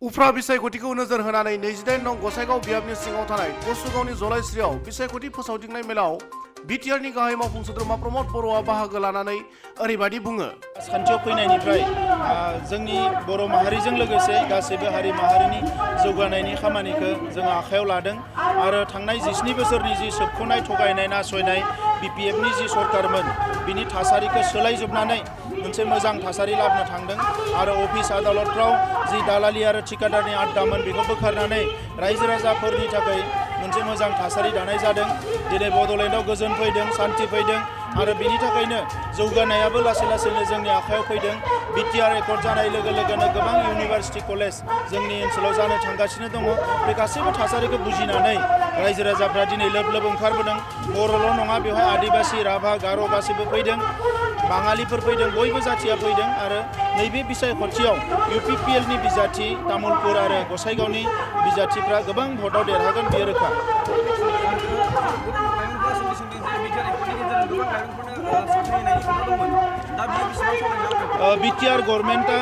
उफ्रा बिसायख'थिखौ नोजोर होनानै 28 नं गसाइगाव बियाबनि सिङाव थानाय गसुगावनि जलाइस्रियाव बिसायख'थि फोसावदिंनाय मेलाव बिटिआरनि गाहाय मावफुं सोद्रोमा प्रमद बर'आ बाहागो लानानै ओरैबायदि बुङो। सानथियाव फैनायनिफ्राय जोंनि बर' माहारिजों लोगोसे गासैबो हारि माहारिनि जौगानायनि खामानिखौ जों आखायाव लादों आरो थांनाय 17 बोसोरनि जि सोबख'नाय थगायनाय नासयनाय बिपिएफनि जि सरकारमोन बिनि थासारिखौ सोलायजोबनानै मोनसे मोजां थासारि लाबोनो थांदों आरो अफिस आदालतफ्राव जि दालालि आरो ठिकादारनि आड्डामोन बेखौ बोखारनानै रायजो राजाफोरनि थाखाय मोनसे मोजां थासारि दानाय जादों। दिनै बड'लेण्डआव गोजोन फैदों, सान्थि फैदों आरो बिनि थाखायनो जौगानायाबो लासै लासैनो जोंनि आखायाव फैदों। बिटिआर एकर्ड जानाय लोगो लोगोनो गोबां इउनिभार्सिटि कलेज जोंनि ओनसोलाव जानो थांगासिनो दङ। बे गासैबो थासारिखौ बुजिनानै रायजो राजाफ्रा दिनै लोब लोब ओंखारबोदों। बर'ल' नङा, बेवहाय आदिबासि, राभा, गार' गासैबो फैदों, बाङालिफोर फैदों, बयबो जाथिया फैदों आरो नैबे बिसायख'थियाव इउपिपिएलनि बिजाथि, तामुलपुर आरो गसाइगावनि बिजाथिफ्रा गोबां भटआव देरहागोन, बेयो रोखा। बिटिआर गभर्नमेन्टआ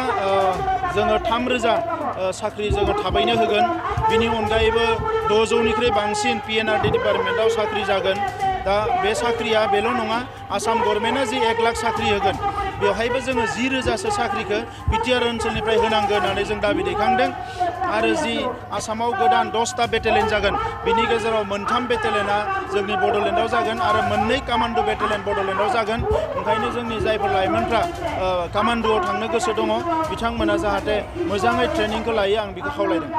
जोङो 3,000 साख्रि जोङो थाबैनो होगोन। बिनि अनगायैबो 600निख्रुइ बांसिन पिएनआरडि डिपार्टमेन्टआव साख्रि जागोन। दा बे साख्रिया बेल' नङा, आसाम गभर्नमेन्टआ जि 1 लाख साख्रि होगोन बेवहायबो जोङो 10,000सो साख्रिखौ बिटिआर ओनसोलनिफ्राय होनांगोन होननानै जों दाबि दैखांदों आरो जि आसामाव गोदान 10टा बेटेलियन जागोन बिनि गेजेराव 3 बेटेलियना जोंनि बड'लेण्डआव जागोन आरो 2 कामान्ड' बेटेलियन बड'लेण्डआव जागोन। ओंखायनो जोंनि जायफोर लाइमोनफ्रा कामान्ड'आव थांनो गोसो दङ बिथांमोना जाहाथे मोजाङै ट्रेनिंखौ लायो, आं बेखौ खावलायदों।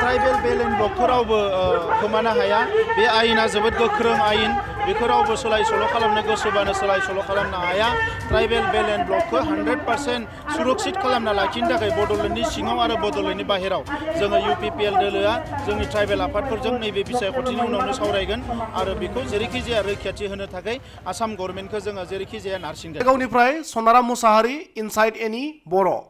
ट्राइबेल बेल एन्ड ब्लकखौ रावबो खोमानो हाया। बे आयेना जोबोद गोख्रों आयेन, बेखौ रावबो सोलाय सोल' खालामनो गोसोबानो सोलाय सोल' खालामनो हाया। ट्राइबेल बेल एन्ड ब्लकखौ 100% सुरक्षित खालामना लाखिनो थाखाय बड'लेण्डनि सिङाव आरो बड'लेण्डनि बाहेराव जोङो इउपिपिएल दोलोआ जोंनि ट्राइबेल आफादफोरजों नैबे बिसायख'थिनि उनावनो सावरायगोन आरो बेखौ जेरैखि जाया रैखाथि होनो थाखाय आसाम गभर्नमेन्टखौ जोङो जेरैखि जाया नारसिनगोन। गावनिफ्राय सनाराम मुसाहारि, इनसाइड एनि बर'।